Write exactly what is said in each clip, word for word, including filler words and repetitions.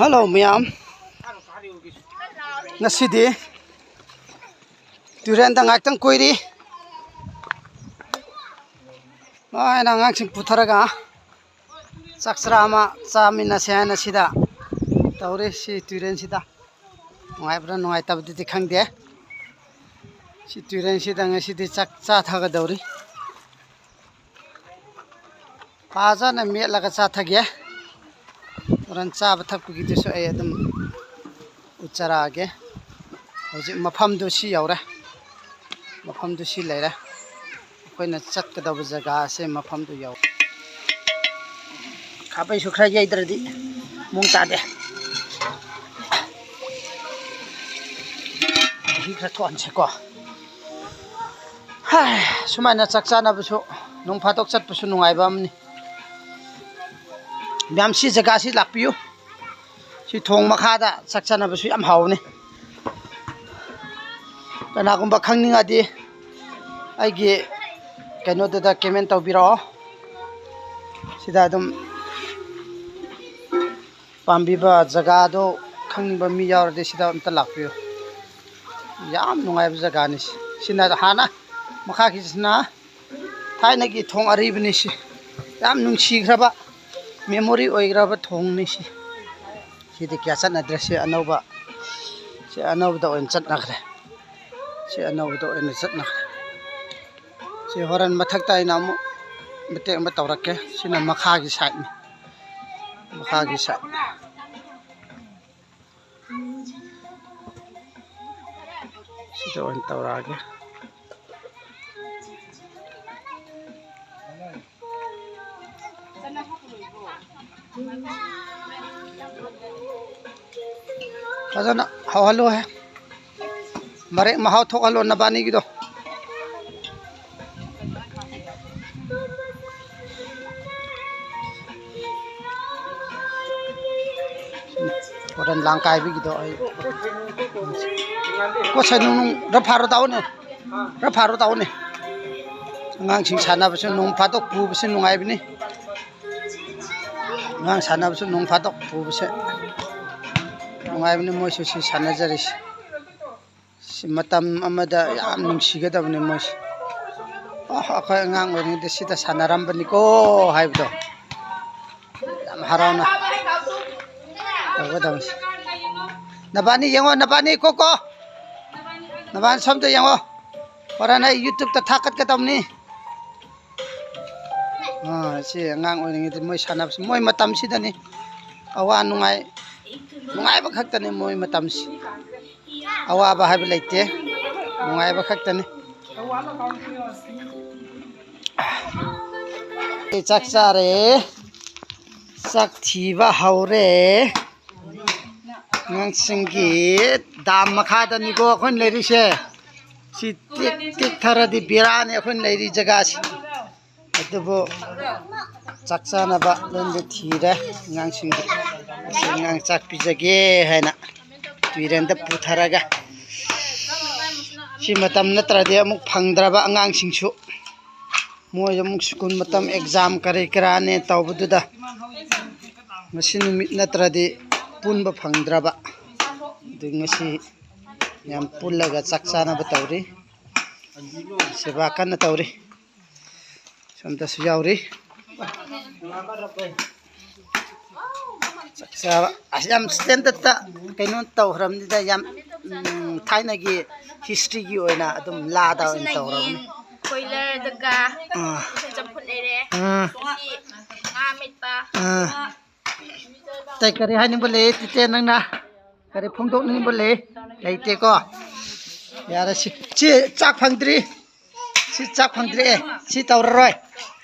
Hello ꯃꯌꯥꯝ, ꯉꯁꯤꯗꯤ ꯇꯨꯔꯦꯟꯗ ꯉꯥꯏꯍꯥꯛꯇꯪ ꯀꯣꯏꯔꯤ꯫ ꯂꯣꯏꯅ ꯑꯉꯥꯡꯁꯤꯡ ꯄꯨꯊꯔꯒ ꯆꯥꯛ ꯆꯔꯥ ꯑꯃ ꯆꯥꯃꯤꯟꯅꯁꯦ ꯍꯥꯏꯅ ꯁꯤꯗ ꯇꯧꯔꯤ꯫ ꯁꯤ ꯇꯨꯔꯦꯟꯁꯤꯗ ꯅꯨꯡꯉꯥꯏꯕ꯭ꯔꯥ ꯅꯨꯡꯉꯥꯏꯇꯕꯗꯨꯗꯤ ꯈꯪꯗꯦ꯫ ꯁꯤ ꯇꯨꯔꯦꯟꯁꯤꯗ ꯉꯁꯤꯗꯤ ꯆꯥꯛ ꯆꯥꯊꯒꯗꯧꯔꯤ꯫ ꯐꯖꯅ ꯃꯦꯠꯂꯒ ꯆꯥꯊꯒꯦ꯫ ꯍꯣꯔꯦꯟ ꯆꯥꯕ ꯊꯛꯄꯒꯤꯗꯨꯁꯨ ꯑꯩ ꯑꯗꯨꯝ ꯎꯠꯆꯔꯛꯑꯒꯦ꯫ ꯍꯧꯖꯤꯛ ꯃꯐꯝꯗꯨ ꯁꯤ ꯌꯧꯔꯦ꯫ ꯃꯐꯝꯗꯨ ꯁꯤ ꯂꯩꯔꯦ꯫ ꯑꯩꯈꯣꯏꯅ ꯆꯠꯀꯗꯕ ꯖꯒꯥꯁꯦ ꯃꯐꯝꯗꯨ ꯌꯧꯔꯦ꯫ ꯈꯥꯕꯩꯁꯨ ꯈꯔ ꯌꯩꯗ꯭ꯔꯗꯤ ꯃꯑꯣꯡ ꯇꯥꯗꯦ꯫ ꯃꯍꯤ ꯈꯔ ꯊꯣꯛꯍꯟꯁꯦꯀꯣ꯫ ꯍꯥꯏ, ꯁꯨꯃꯥꯏꯅ ꯆꯥꯛ ꯆꯥꯅꯕꯁꯨ ꯅꯣꯡ ꯐꯥꯗꯣꯛ ꯆꯠꯄꯁꯨ ꯅꯨꯡꯉꯥꯏꯕ ꯑꯃꯅꯤ꯫ ꯃꯌꯥꯝ ꯁꯤ ꯖꯒꯥꯁꯤ ꯂꯥꯛꯄꯤꯌꯨ꯫ ꯁꯤ ꯊꯣꯡ ꯃꯈꯥꯗ ꯆꯥꯛ ꯆꯥꯅꯕꯁꯨ ꯌꯥꯝ ꯍꯥꯎꯕꯅꯤ꯫ ꯀꯅꯥꯒꯨꯝꯕ ꯈꯪꯅꯤꯡꯉꯗꯤ ꯑꯩꯒꯤ ꯀꯩꯅꯣꯗꯨꯗ ꯀꯃꯦꯟ ꯇꯧꯕꯤꯔꯛꯑꯣ꯫ ꯁꯤꯗ ꯑꯗꯨꯝ ꯄꯥꯝꯕꯤꯕ ꯖꯒꯥꯗꯣ ꯈꯪꯅꯤꯡꯕ ꯃꯤ ꯌꯥꯎꯔꯗꯤ ꯁꯤꯗ ꯑꯝꯇ ꯂꯥꯛꯄꯤꯌꯨ꯫ ꯌꯥꯝ ꯅꯨꯡꯉꯥꯏꯕ ꯖꯒꯥꯅꯤ꯫ ꯁꯤ-, ꯁꯤꯅ ꯍꯥꯟꯅ, ꯃꯈꯥꯒꯤꯁꯤꯅ ꯊꯥꯏꯅꯒꯤ ꯊꯣꯡ ꯑꯔꯤꯕꯅꯤ꯫ ꯁꯤ ꯌꯥꯝ ꯅꯨꯡꯁꯤꯈ꯭ꯔꯕ, ꯃꯦꯃꯣꯔꯤ ꯑꯣꯏꯈ꯭ꯔꯕ ꯊꯣꯡꯅꯤ꯫ ꯁꯤ, ꯁꯤꯗꯤ ꯀꯌꯥ ꯆꯠꯅꯗ꯭ꯔꯦ꯫ ꯁꯤ ꯑꯅꯧꯕ, ꯁꯤ ꯑꯅꯧꯕꯗ ꯑꯣꯏꯅ ꯆꯠꯅꯈ꯭ꯔꯦ꯫ ꯁꯤ ꯑꯅꯧꯕꯗ ꯑꯣꯏꯅ ꯆꯠꯅꯈ꯭ꯔꯦ꯫ ꯁꯤ ꯍꯣꯔꯦꯟ ꯃꯊꯛꯇ ꯑꯩꯅ ꯑꯃꯨꯛ ꯃꯇꯦꯛ ꯑꯃ ꯇꯧꯔꯛꯀꯦ꯫ ꯁꯤꯅ ꯃꯈꯥꯒꯤ ꯁꯥꯏꯠꯅꯤ꯫ ꯃꯈꯥꯒꯤ ꯁꯥꯏꯠ꯫ ꯁꯤꯗ ꯑꯣꯏꯅ ꯇꯧꯔꯛꯑꯒꯦ꯫ ꯐꯖꯅ ꯍꯧꯍꯜꯂꯣꯍꯦ꯫ ꯃꯔꯦꯛ ꯃꯍꯥꯎ ꯊꯣꯛꯍꯜꯂꯣ ꯅꯕꯥꯅꯤꯒꯤꯗꯣ꯫ ꯍꯣꯔꯦꯟ ꯂꯥꯡ ꯀꯥꯏꯕꯒꯤꯗꯣ ꯑꯩ꯫ ꯀꯣ ꯁꯩꯅꯨꯡ ꯅꯨꯡ ꯔ ꯐꯥꯔꯣ ꯇꯥꯎꯅꯦ꯫ ꯔ ꯐꯥꯔꯣ ꯇꯥꯎꯅꯦ꯫ ꯑꯉꯥꯡꯁꯤꯡ ꯁꯥꯟꯅꯕꯁꯨ ꯅꯣꯡ ꯐꯥꯗꯣꯛ ꯄꯨꯕꯁꯨ ꯅꯨꯡꯉꯥꯏꯕꯅꯤ꯫ ꯑꯉꯥꯡ ꯁꯥꯟꯅꯕꯁꯨ ꯅꯣꯡ ꯐꯥꯗꯣꯛ ꯄꯨꯕꯁꯦ ꯅꯨꯡꯉꯥꯏꯕꯅꯤ꯫ ꯃꯣꯏꯁꯨ ꯁꯤ ꯁꯥꯟꯅꯖꯔꯤꯁꯦ꯫ ꯁꯤ ꯃꯇꯝ ꯑꯃꯗ ꯌꯥꯝ ꯅꯨꯡꯁꯤꯒꯗꯕꯅꯤ ꯃꯣꯏꯁꯦ꯫ "ꯑꯣ, ꯑꯩꯈꯣꯏ ꯑꯉꯥꯡ ꯑꯣꯏꯔꯤꯉꯩꯗ ꯁꯤꯗ ꯁꯥꯟꯅꯔꯝꯕꯅꯤꯀꯣ" ꯍꯥꯏꯕꯗꯣ ꯌꯥꯝ ꯍꯔꯥꯎꯅ ꯇꯧꯒꯗꯕꯅꯤ꯫ ꯅꯕꯥꯅꯤ ꯌꯦꯡꯉꯣ, ꯅꯕꯥꯅꯤ ꯀꯣ ꯀꯣ, ꯅꯕꯥꯅꯤ ꯁꯣꯝꯗ ꯌꯦꯡꯉꯣ꯫ ꯍꯣꯔꯦꯟ ꯑꯩ YouTube-ꯇ ꯊꯥꯒꯠꯀꯗꯕꯅꯤ꯫ ꯑꯥ, ꯁꯤ ꯑꯉꯥꯡ ꯑꯣꯏꯔꯤꯉꯩꯗ ꯃꯣꯏ ꯁꯥꯟꯅꯕꯁꯤ, ꯃꯣꯏ ꯃꯇꯝꯁꯤꯗꯅꯤ꯫ ꯑꯋꯥ ꯅꯨꯡꯉꯥꯏ, ꯅꯨꯡꯉꯥꯏꯕ ꯈꯛꯇꯅꯤ ꯃꯣꯏ ꯃꯇꯝꯁꯤ꯫ ꯑꯋꯥꯕ ꯍꯥꯏꯕ ꯂꯩꯇꯦ, ꯅꯨꯡꯉꯥꯏꯕ ꯈꯛꯇꯅꯤ꯫ ꯆꯥꯛ ꯆꯥꯔꯦ, ꯆꯥꯛ ꯊꯤꯕ ꯍꯧꯔꯦ꯫ ꯑꯉꯥꯡꯁꯤꯡꯒꯤ ꯗꯥꯝ ꯃꯈꯥꯗꯅꯤꯀꯣ ꯑꯩꯈꯣꯏꯅ ꯂꯩꯔꯤꯁꯦ꯫ ꯁꯤ ꯇꯦꯛ ꯇꯦꯛꯊꯔꯗꯤ ꯕꯦꯔꯥꯅꯤ ꯑꯩꯈꯣꯏꯅ ꯂꯩꯔꯤ ꯖꯒꯥꯁꯤ꯫ ꯑꯗꯨꯕꯨ ꯆꯥꯛ ꯆꯥꯅꯕ ꯂꯣꯏꯅ ꯊꯤꯔꯦ ꯑꯉꯥꯡꯁꯤꯡꯒꯤ꯫ ꯑꯁꯤ ꯑꯉꯥꯡ ꯆꯥꯛ ꯄꯤꯖꯒꯦ ꯍꯥꯏꯅ ꯇꯨꯔꯦꯟꯗ ꯄꯨꯊꯔꯒ, ꯁꯤ ꯃꯇꯝ ꯅꯠꯇ꯭ꯔꯗꯤ ꯑꯃꯨꯛ ꯐꯪꯗ꯭ꯔꯕ ꯑꯉꯥꯡꯁꯤꯡꯁꯨ꯫ ꯃꯣꯏ ꯑꯃꯨꯛ ꯁ꯭ꯀꯨꯜ ꯃꯇꯝ, ꯑꯦꯛꯖꯥꯝ ꯀꯔꯤ ꯀꯔꯥꯅꯦ ꯇꯧꯕꯗꯨꯗ ꯉꯁꯤ ꯅꯨꯃꯤꯠ ꯅꯠꯇ꯭ꯔꯗꯤ ꯄꯨꯟꯕ ꯐꯪꯗ꯭ꯔꯕ꯫ ꯑꯗꯨ ꯉꯁꯤ ꯌꯥꯝ ꯄꯨꯜꯂꯒ ꯆꯥꯛ ꯆꯥꯅꯕ ꯇꯧꯔꯤ꯫ ꯁꯦꯕꯥ ꯀꯟꯅ ꯇꯧꯔꯤ꯫ ꯁꯣꯝꯗꯁꯨ ꯌꯥꯎꯔꯤ꯫ ꯆꯥꯛ ꯆꯥꯕ꯫ ꯑꯁ, ꯌꯥꯝ ꯁ꯭ꯇꯦꯟꯗꯔꯠꯇ ꯀꯩꯅꯣ ꯇꯧꯈ꯭ꯔꯕꯅꯤꯗ, ꯌꯥꯝ, ꯎꯝ, ꯊꯥꯏꯅꯒꯤ ꯍꯤꯁꯇ꯭ꯔꯤꯒꯤ ꯑꯣꯏꯅ ꯑꯗꯨꯝ ꯂꯥꯗ ꯑꯣꯏꯅ ꯇꯧꯔꯕꯅꯤ꯫ ꯀꯣꯏꯂꯔꯗꯒ ꯑꯥ꯫ ꯆꯝꯐꯨꯠ ꯂꯩꯔꯦ꯫ ꯑꯥ꯫ ꯁꯤ ꯉꯥ ꯃꯦꯠꯄ꯫ ꯑꯥ꯫ ꯑꯇꯩ ꯀꯔꯤ ꯍꯥꯏꯅꯤꯡꯕ ꯂꯩ, ꯇꯤꯇꯦ, ꯅꯪꯅ? ꯀꯔꯤ ꯐꯣꯡꯗꯣꯛꯅꯤꯡꯕ ꯂꯩ? ꯂꯩꯇꯦꯀꯣ? ꯌꯥꯔꯦ, ꯁꯤ, ꯁꯤ ꯆꯥꯛ ꯐꯪꯗ꯭ꯔꯤ꯫ ꯁꯤ ꯆꯥꯛ ꯐꯪꯗ꯭ꯔꯤ꯫ ꯑꯦ, ꯁꯤ ꯇꯧꯔꯔꯣꯏ꯫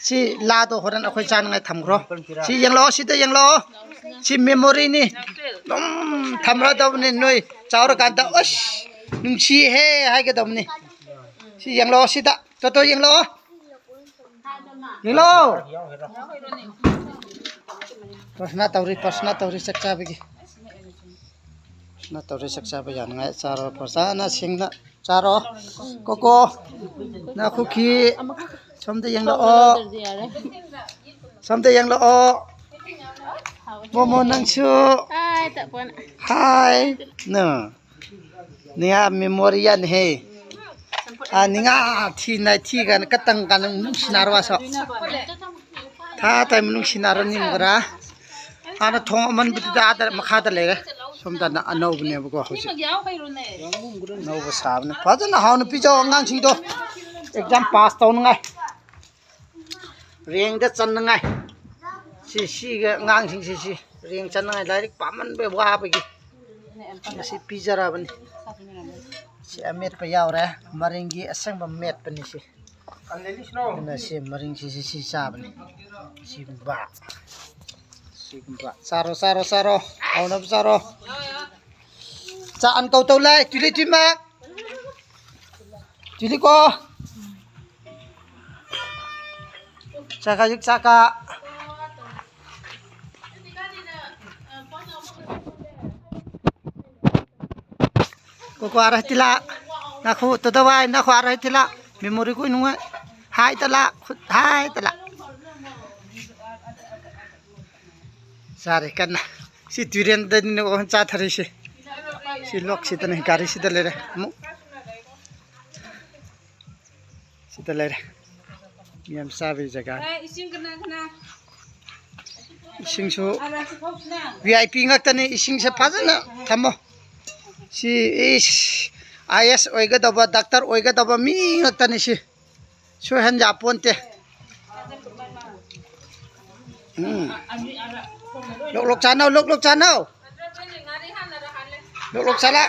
ꯁꯤ ꯂꯥꯗꯣ ꯍꯣꯔꯦꯟ ꯑꯩꯈꯣꯏ ꯆꯥꯅꯉꯥꯏ ꯊꯝꯈ꯭ꯔꯣ꯫ ꯁꯤ ꯌꯦꯡꯂꯛꯑꯣ, ꯁꯤꯗ ꯌꯦꯡꯂꯛꯑꯣ꯫ ꯁꯤ ꯃꯦꯃꯣꯔꯤꯅꯤ꯫ ꯑꯗꯨꯝ ꯊꯝꯂꯗꯕꯅꯤ ꯅꯣꯏ ꯆꯥꯎꯔꯀꯥꯟꯗ꯫ ꯑꯁ, ꯅꯨꯡꯁꯤꯍꯦ ꯍꯥꯏꯒꯗꯕꯅꯤ꯫ ꯁꯤ ꯌꯦꯡꯂꯛꯑꯣ, ꯁꯤꯗ꯫ ꯇꯣꯇꯣ ꯌꯦꯡꯂꯛꯑꯣ꯫ ꯌꯦꯡꯂꯛꯑꯣ꯫ ꯄ꯭ꯔꯊꯅꯥ ꯇꯧꯔꯤ, ꯄ꯭ꯔꯊꯅꯥ ꯇꯧꯔꯤ ꯆꯥꯛ ꯆꯥꯕꯒꯤ꯫ ꯄ꯭ꯔꯊꯅꯥ ꯇꯧꯔꯤ ꯆꯥꯛ ꯆꯥꯕ ꯌꯥꯅꯉꯥꯏ ꯆꯥꯔꯣ, ꯐꯖꯅ ꯁꯦꯡꯅ ꯆꯥꯔꯣ꯫ ꯀꯣꯀꯣ, ꯅꯥꯀꯨꯀꯤ, ꯁꯣꯝꯗ ꯌꯦꯡꯂꯛꯑꯣ꯫ ꯁꯣꯝꯗ ꯌꯦꯡꯂꯛꯑꯣ꯫ ꯃꯣꯃꯣ ꯅꯪꯁꯨ꯫ ꯍꯥꯏ ꯇꯄꯣꯟ꯫ ꯍꯥꯏ꯫ ꯅ꯫ ꯅꯤꯡꯉꯥ ꯃꯦꯃꯣꯔꯤꯌꯥꯟ ꯍꯦ꯫ ꯑ ꯅꯤꯡꯉꯥ ꯊꯤ ꯅꯥꯏ ꯊꯤ ꯀꯥꯟ ꯀꯇꯪ ꯀꯥꯟ ꯅꯨꯡꯁꯤꯅꯔꯣ ꯑꯁꯣ꯫ ꯊꯥ ꯇꯥꯏ ꯃꯅꯨꯡ ꯁꯤꯅꯔꯣ ꯅꯤꯡꯕ꯭ꯔꯥ꯫ ꯍꯥꯟꯅ ꯊꯣꯡ ꯑꯃꯟꯕꯗꯨꯗ ꯑꯥꯗ ꯃꯈꯥꯗ ꯂꯩꯔꯦ꯫ ꯁꯣꯝꯗꯅ ꯑꯅꯧꯕꯅꯦꯕꯀꯣ ꯍꯧꯖꯤꯛ꯫ ꯑꯅꯧꯕ ꯁꯥꯕꯅꯦ꯫ ꯐꯖꯅ ꯍꯥꯎꯅ ꯄꯤꯖꯧ ꯑꯉꯥꯡꯁꯤꯡꯗꯣ꯫ ꯑꯦꯛꯖꯥꯝ ꯄꯥꯁ ꯇꯧꯅꯉꯥꯏ꯫ ꯔꯦꯡꯗ ꯆꯟꯅꯉꯥꯏ꯫ ꯁꯤ ꯁꯤꯒ ꯑꯉꯥꯡꯁꯤꯡꯁꯤ ꯁꯤ ꯔꯦꯡ ꯆꯟꯅꯉꯥꯏ ꯂꯥꯏꯔꯤꯛ ꯄꯥꯃꯟꯕ ꯋꯥꯕꯒꯤ꯫ ꯃꯁꯤ ꯄꯤꯖꯔꯕꯅꯤ꯫ ꯁꯤ ꯑꯃꯦꯠꯄ ꯌꯥꯎꯔꯦ꯫ ꯃꯔꯤꯡꯒꯤ ꯑꯁꯪꯕ ꯃꯦꯠꯄꯅꯤ ꯁꯤ꯫ ꯑꯗꯨꯅ ꯁꯤ ꯃꯔꯤꯡꯁꯤ ꯁꯤ ꯁꯤ ꯆꯥꯕꯅꯤ꯫ ꯁꯤꯒꯨꯝꯕ꯫ ꯁꯤꯒꯨꯝꯕ꯫ ꯆꯥꯔꯣ ꯆꯥꯔꯣ ꯆꯥꯔꯣ꯫ ꯍꯥꯎꯅꯕ ꯆꯥꯔꯣ꯫ ꯆꯥ ꯑꯟ ꯀꯧ ꯇꯧ ꯂꯥꯏ ꯇꯨꯂꯤ ꯇꯨꯏꯃ꯫ ꯇꯨꯂꯤ ꯀꯣ꯫ ꯆꯥꯀꯥ ꯌꯨꯛ ꯆꯥꯀꯥ꯫ ꯀꯣꯀꯣ ꯑꯥꯔ ꯍꯩ ꯇꯤꯂꯥ꯫ ꯅꯥꯈꯨ ꯇꯨꯗ ꯋꯥꯏ ꯅꯥꯈꯨ ꯑꯥꯔ ꯍꯩ ꯇꯤꯂꯥ꯫ ꯃꯦꯃꯣꯔꯤ ꯀꯨꯏ ꯅꯨꯡꯉꯥꯏ꯫ ꯍꯥꯏ ꯇꯂꯥ꯫ ꯈꯨꯠ ꯍꯥꯏ ꯇꯂꯥ꯫ ꯆꯥꯔꯦ ꯀꯟꯅ꯫ ꯁꯤ ꯇꯨꯔꯦꯟꯗꯅꯤꯅꯦ ꯆꯥꯊꯔꯤꯁꯦ꯫ ꯁꯤ ꯂꯣꯛꯁꯤꯗꯅꯦ ꯒꯥꯔꯤꯁꯤꯗ ꯂꯩꯔꯦ ꯑꯃꯨꯛ꯫ ꯁꯤꯗ ꯂꯩꯔꯦ꯫ ꯃꯤ ꯌꯥꯝ ꯆꯥꯕꯒꯤ ꯖꯒꯥ꯫ ꯑꯦ, ꯏꯁꯤꯡ ꯀꯅꯥ ꯀꯅꯥ? ꯏꯁꯤꯡꯁꯨ ꯑꯥ, ꯔꯥꯁꯤ ꯐꯧꯁꯤꯅ? ꯚꯤ ꯑꯥꯏ ꯄꯤ ꯉꯥꯛꯇꯅꯤ꯫ ꯏꯁꯤꯡꯁꯦ ꯐꯖꯅ ꯊꯝꯃꯣ꯫ ꯁꯤ ꯏꯁ ꯑꯥꯏ ꯑꯦꯁ ꯑꯣꯏꯒꯗꯕ, ꯗꯥꯛꯇꯔ ꯑꯣꯏꯒꯗꯕ ꯃꯤ ꯉꯥꯛꯇꯅꯤ ꯁꯤ꯫ ꯁꯣꯏꯍꯟ ꯌꯥꯄꯣꯟꯇꯦ꯫ ꯎꯝ꯫ ꯂꯣꯛ ꯂꯣꯛ ꯆꯥꯅꯧ, ꯂꯣꯛ ꯂꯣꯛ ꯆꯥꯅꯧ꯫ ꯂꯣꯛ ꯂꯣꯛ ꯆꯥꯂꯥ꯫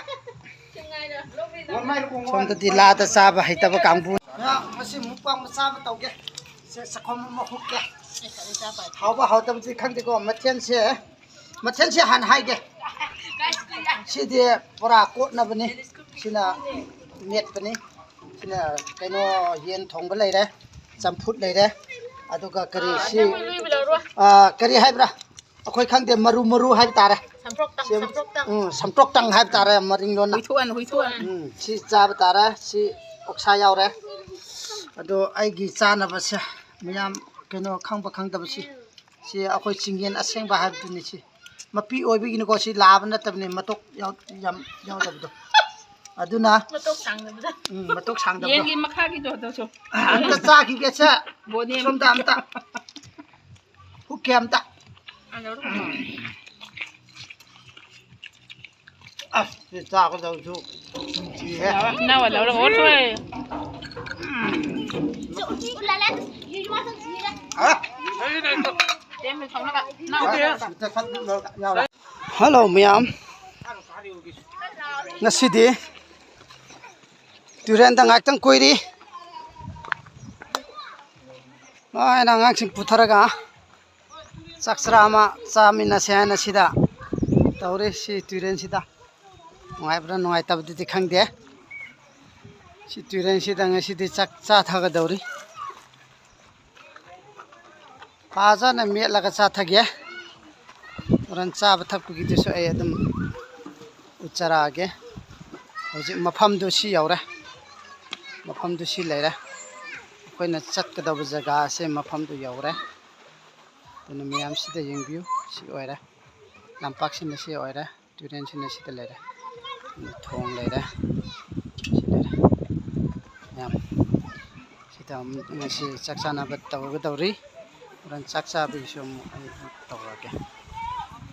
ꯁꯣꯝꯗꯗꯤ ꯂꯥꯗ ꯆꯥꯕ ꯍꯩꯇꯕ ꯀꯥꯡꯕꯨ꯫ ꯉꯁꯤ ꯃꯨꯛꯕꯥꯡ ꯃꯆꯥ ꯑꯃ ꯇꯧꯒꯦ꯫ ꯁꯦ, ꯆꯥꯛꯈꯣꯝ ꯑꯃ ꯍꯨꯛꯀꯦ꯫ ꯍꯥꯎꯕ ꯍꯥꯎꯇꯕꯗꯤ ꯈꯪꯗꯦꯀꯣ, ꯃꯊꯦꯜꯁꯦ꯫ ꯃꯊꯦꯜꯁꯦ ꯍꯥꯟꯅ ꯍꯥꯏꯒꯦ꯫ ꯁꯤꯗꯤ ꯄꯨꯔꯥ ꯀꯣꯠꯅꯕꯅꯤ꯫ ꯁꯤꯅ ꯃꯦꯠꯄꯅꯤ꯫ ꯁꯤꯅ ꯀꯩꯅꯣ, ꯌꯦꯟ ꯊꯣꯡꯕ ꯂꯩꯔꯦ, ꯆꯝꯐꯨꯠ ꯂꯩꯔꯦ, ꯑꯗꯨꯒ ꯀꯔꯤ ꯁꯤ, ꯑꯥ, ꯀꯔꯤ ꯍꯥꯏꯕ꯭ꯔꯥ? ꯑꯩꯈꯣꯏ ꯈꯪꯗꯦ, ꯃꯔꯨ ꯃꯔꯨ ꯍꯥꯏꯕ ꯇꯥꯔꯦ꯫ ꯁꯝꯄ꯭ꯔꯣꯛꯇꯪ, ꯁꯤ, ꯁꯝꯄ꯭ꯔꯣꯛꯇꯪ꯫ ꯎꯝ, ꯁꯝꯄ꯭ꯔꯣꯛꯇꯪ ꯍꯥꯏꯕ ꯇꯥꯔꯦ, ꯃꯔꯤꯡ ꯂꯣꯟꯅ꯫ ꯍꯨꯏꯊꯣꯛꯑꯟ, ꯍꯨꯏꯊꯣꯛꯑꯟ꯫ ꯎꯝ, ꯁꯤ ꯆꯥꯕ ꯇꯥꯔꯦ꯫ ꯁꯤ ꯑꯣꯛꯁꯥ ꯌꯥꯎꯔꯦ꯫ ꯑꯗꯣ ꯑꯩꯒꯤ ꯆꯥꯅꯕꯁꯦ ꯃꯌꯥꯝ ꯀꯩꯅꯣ ꯈꯪꯕ ꯈꯪꯗꯕꯁꯤ ꯁꯤ ꯑꯩꯈꯣꯏ ꯆꯤꯡꯌꯦꯟ ꯑꯁꯦꯡꯕ ꯍꯥꯏꯕꯗꯨꯅꯤ꯫ ꯁꯤ ꯃꯄꯤ ꯑꯣꯏꯕꯒꯤꯅꯤꯀꯣ, ꯁꯤ ꯂꯥꯕ ꯅꯠꯇꯕꯅꯤ, ꯃꯇꯣꯛ ꯌꯥꯎ-, ꯌꯥꯝ ꯌꯥꯎꯗꯕꯗꯣ꯫ ꯑꯗꯨꯅ ꯃꯇꯣꯛ ꯁꯥꯡꯗꯕꯗ꯫ ꯎꯝ, ꯃꯇꯣꯛ ꯁꯥꯡꯗꯕꯗꯣ꯫ ꯌꯦꯟꯒꯤ ꯃꯈꯥꯒꯤꯗꯣ ꯑꯗꯨꯁꯨ꯫ ꯑꯝꯇ ꯆꯥꯈꯤꯒꯦꯁꯦ꯫ ꯕꯣꯅꯤ ꯑꯃ꯫ ꯁꯣꯝꯗ ꯑꯝꯇ꯫ ꯍꯨꯛꯀꯦ ꯑꯝꯇ꯫ ꯑ, ꯂꯧꯔꯣ꯫ ꯑꯁ, ꯁꯤ ꯆꯥꯒꯗꯕꯁꯨ ꯅꯨꯡꯁꯤꯍꯦ꯫ ꯏꯅꯥꯎ ꯂꯧꯔꯒ ꯑꯣꯠꯂꯣꯏ꯫ ꯑ? ꯇꯦꯝꯅ ꯊꯝꯃꯒ ꯏꯅꯥꯎ ꯂꯧꯔꯒ꯫ ꯍꯜꯂꯣ ꯃꯌꯥꯝ, ꯉꯁꯤꯗꯤ ꯇꯨꯔꯦꯟꯗ ꯉꯥꯏꯍꯥꯛꯇꯪ ꯀꯣꯏꯔꯤ꯫ ꯂꯣꯏꯅ ꯑꯉꯥꯡꯁꯤꯡ ꯄꯨꯊꯔꯒ ꯆꯥꯛ ꯆꯔꯥ ꯑꯃ ꯆꯥꯃꯤꯟꯅꯁꯦ ꯍꯥꯏꯅ ꯁꯤꯗ ꯇꯧꯔꯤ꯫ ꯁꯤ ꯇꯨꯔꯦꯟꯁꯤꯗ ꯅꯨꯡꯉꯥꯏꯕ꯭ꯔꯥ ꯅꯨꯡꯉꯥꯏꯇꯕꯗꯨꯗꯤ ꯈꯪꯗꯦ꯫ ꯁꯤ ꯇꯨꯔꯦꯟꯁꯤꯗ ꯉꯁꯤꯗꯤ ꯆꯥꯛ ꯆꯥꯊꯒꯗꯧꯔꯤ꯫ ꯐꯖꯅ ꯃꯦꯠꯂꯒ ꯆꯥꯊꯒꯦ꯫ ꯍꯣꯔꯦꯟ ꯆꯥꯕ ꯊꯛꯄꯒꯤꯗꯨꯁꯨ ꯑꯩ ꯑꯗꯨꯝ ꯎꯠꯆꯔꯛꯑꯒꯦ꯫ ꯍꯧꯖꯤꯛ ꯃꯐꯝꯗꯨ ꯁꯤ ꯌꯧꯔꯦ꯫ ꯃꯐꯝꯗꯨ ꯁꯤ ꯂꯩꯔꯦ꯫ ꯑꯩꯈꯣꯏꯅ ꯆꯠꯀꯗꯧꯕ ꯖꯒꯥꯁꯦ ꯃꯐꯝꯗꯨ ꯌꯧꯔꯦ꯫ ꯑꯗꯨꯅ ꯃꯌꯥꯝ ꯁꯤꯗ ꯌꯦꯡꯕꯤꯌꯨ꯫ ꯁꯤ ꯑꯣꯏꯔꯦ꯫ ꯂꯝꯄꯥꯛꯁꯤꯅ ꯁꯤ ꯑꯣꯏꯔꯦ꯫ ꯇꯨꯔꯦꯟꯁꯤꯅ ꯁꯤꯗ ꯂꯩꯔꯦ꯫ ꯊꯣꯡ ꯂꯩꯔꯦ꯫ ꯁꯤ ꯂꯩꯔꯦ꯫ ꯃꯌꯥꯝ ꯁꯤꯗ ꯑꯃꯨꯛ ꯉꯁꯤ ꯆꯥꯛ ꯆꯥꯅꯕ ꯇꯧꯒꯗꯧꯔꯤ꯫ ꯍꯣꯔꯦꯟ ꯆꯥꯛ ꯆꯥꯕꯒꯤꯁꯨ ꯑꯃꯨꯛ ꯑꯩ ꯑꯃꯨꯛ ꯇꯧꯔꯒꯦ꯫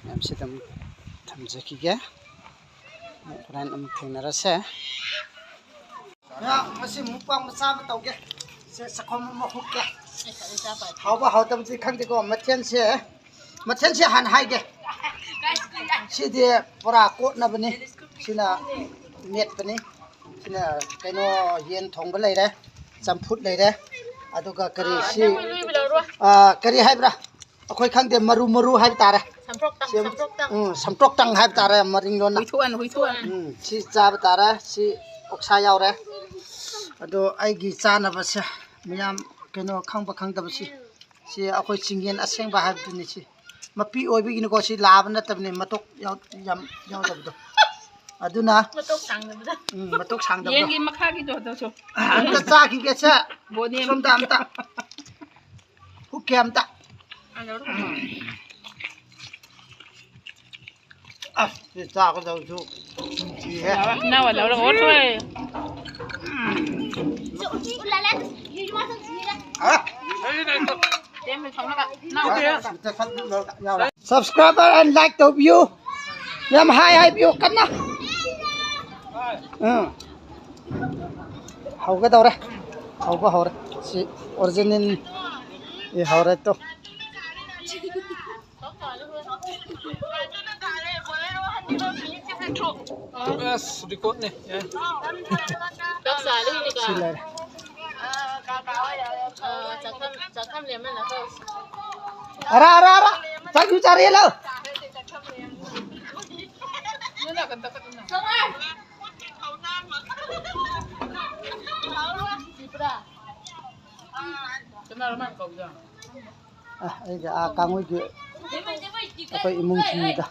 ꯃꯌꯥꯝ ꯁꯤꯗ ꯑꯃꯨꯛ ꯊꯝꯖꯈꯤꯒꯦ꯫ ꯍꯣꯔꯦꯟ ꯑꯃꯨꯛ ꯊꯦꯡꯅꯔꯁꯦ꯫ ꯉꯁꯤ ꯃꯨꯛꯕꯥꯡ ꯃꯆꯥ ꯑꯃ ꯇꯧꯒꯦ꯫ ꯁꯦ, ꯆꯥꯛꯈꯣꯝ ꯑꯃ ꯍꯨꯛꯀꯦ꯫ ꯍꯥꯎꯕ ꯍꯥꯎꯇꯕꯗꯤ ꯈꯪꯗꯦꯀꯣ꯫ ꯃꯊꯦꯜꯁꯦ, ꯃꯊꯦꯜꯁꯦ ꯍꯥꯟꯅ ꯍꯥꯏꯒꯦ꯫ ꯁꯤꯗꯤ ꯄꯨꯔꯥ ꯀꯣꯠꯅꯕꯅꯤ꯫ ꯁꯤꯅ ꯃꯦꯠꯄꯅꯤ꯫ ꯁꯤꯅ ꯀꯩꯅꯣ, ꯌꯦꯟ ꯊꯣꯡꯕ ꯂꯩꯔꯦ, ꯆꯝꯐꯨꯠ ꯂꯩꯔꯦ, ꯑꯗꯨꯒ ꯀꯔꯤ ꯁꯤ, ꯑꯥ, ꯀꯔꯤ ꯍꯥꯏꯕ꯭ꯔꯥ? ꯑꯩꯈꯣꯏ ꯈꯪꯗꯦ, ꯃꯔꯨ ꯃꯔꯨ ꯍꯥꯏꯕ ꯇꯥꯔꯦ꯫ ꯁꯝꯄ꯭ꯔꯣꯛꯇꯪ, ꯁꯤ, ꯁꯝꯄ꯭ꯔꯣꯛꯇꯪ꯫ ꯎꯝ, ꯁꯝꯄ꯭ꯔꯣꯛꯇꯪ ꯍꯥꯏꯕ ꯇꯥꯔꯦ, ꯃꯔꯤꯡ ꯂꯣꯟꯅ꯫ ꯍꯨꯏꯊꯨꯑꯟ, ꯍꯨꯏꯊꯨꯑꯟ꯫ ꯎꯝ, ꯁꯤ ꯆꯥꯕ ꯇꯥꯔꯦ꯫ ꯁꯤ ꯑꯣꯛꯁꯥ ꯌꯥꯎꯔꯦ꯫ ꯑꯗꯣ ꯑꯩꯒꯤ ꯆꯥꯅꯕꯁꯦ ꯃꯌꯥꯝ ꯀꯩꯅꯣ ꯈꯪꯕ ꯈꯪꯗꯕꯁꯤ, ꯁꯤ ꯑꯩꯈꯣꯏ ꯆꯤꯡꯌꯦꯟ ꯑꯁꯦꯡꯕ ꯍꯥꯏꯕꯗꯨꯅꯤ꯫ ꯁꯤ ꯃꯄꯤ ꯑꯣꯏꯕꯒꯤꯅꯤꯀꯣ, ꯁꯤ ꯂꯥꯕ ꯅꯠꯇꯕꯅꯤ, ꯃꯇꯣꯛ ꯌꯥꯎ-, ꯌꯥꯝ ꯌꯥꯎꯗꯕꯗꯣ꯫ ꯑꯗꯨꯅ ꯃꯇꯣꯛ ꯁꯥꯡꯗꯕꯗ꯫ ꯎꯝ, ꯃꯇꯣꯛ ꯁꯥꯡꯗꯕꯗꯣ꯫ ꯌꯦꯟꯒꯤ ꯃꯈꯥꯒꯤꯗꯣ ꯑꯗꯨꯁꯨ꯫ ꯑꯝꯇ ꯆꯥꯈꯤꯒꯦꯁꯦ꯫ ꯕꯣꯅꯤ ꯑꯃ꯫ ꯁꯣꯝꯗ ꯑꯝꯇ꯫ ꯍꯨꯛꯀꯦ ꯑꯝꯇ꯫ ꯑꯁ, ꯁꯤ ꯆꯥꯒꯗꯧꯁꯨ ꯅꯨꯡꯁꯤꯍꯦ꯫ ꯏꯅꯥꯎ ꯂꯧꯔꯒ ꯑꯣꯠꯊꯣꯛꯑꯦ꯫ ꯍꯥ? ꯇꯦꯝ ꯊꯝꯃꯒ ꯏꯅꯥꯎ ꯌꯥꯎꯔꯦ꯫ Subscriber and like ꯇꯧꯕꯤꯌꯨ꯫ ꯌꯥꯝ ꯍꯥꯏ ꯍꯥꯏꯕꯤꯌꯨ ꯀꯟꯅ꯫ ꯎꯝ꯫ ꯍꯧꯒꯗꯧꯔꯦ꯫ ꯍꯧꯕ ꯍꯧꯔꯦ꯫ ꯁꯤ original ꯏ ꯍꯧꯔꯦ ꯇꯣ꯫ ꯑꯁ, record ꯅꯦ꯫ ꯌꯥꯏ꯫ ꯁꯤ ꯂꯩꯔꯦ꯫ ꯑꯔꯥ, ꯑꯔꯥ, ꯑꯔꯥ꯫ ꯆꯥꯛꯁꯨ ꯆꯥꯔꯦ ꯂꯥꯎ꯫ ꯑ, ꯑꯩꯒꯤ ꯑꯥ ꯀꯥꯡꯉꯨꯒꯤ ꯑꯩꯈꯣꯏ ꯏꯃꯨꯡꯁꯤꯡꯅꯤꯗ꯫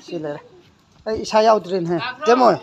ꯁꯤ ꯂꯩꯔꯦ꯫ ꯑꯩ ꯏꯁꯥ ꯌꯥꯎꯗ꯭ꯔꯦꯅꯦꯍꯦ꯫ ꯇꯦꯃꯣꯏ꯫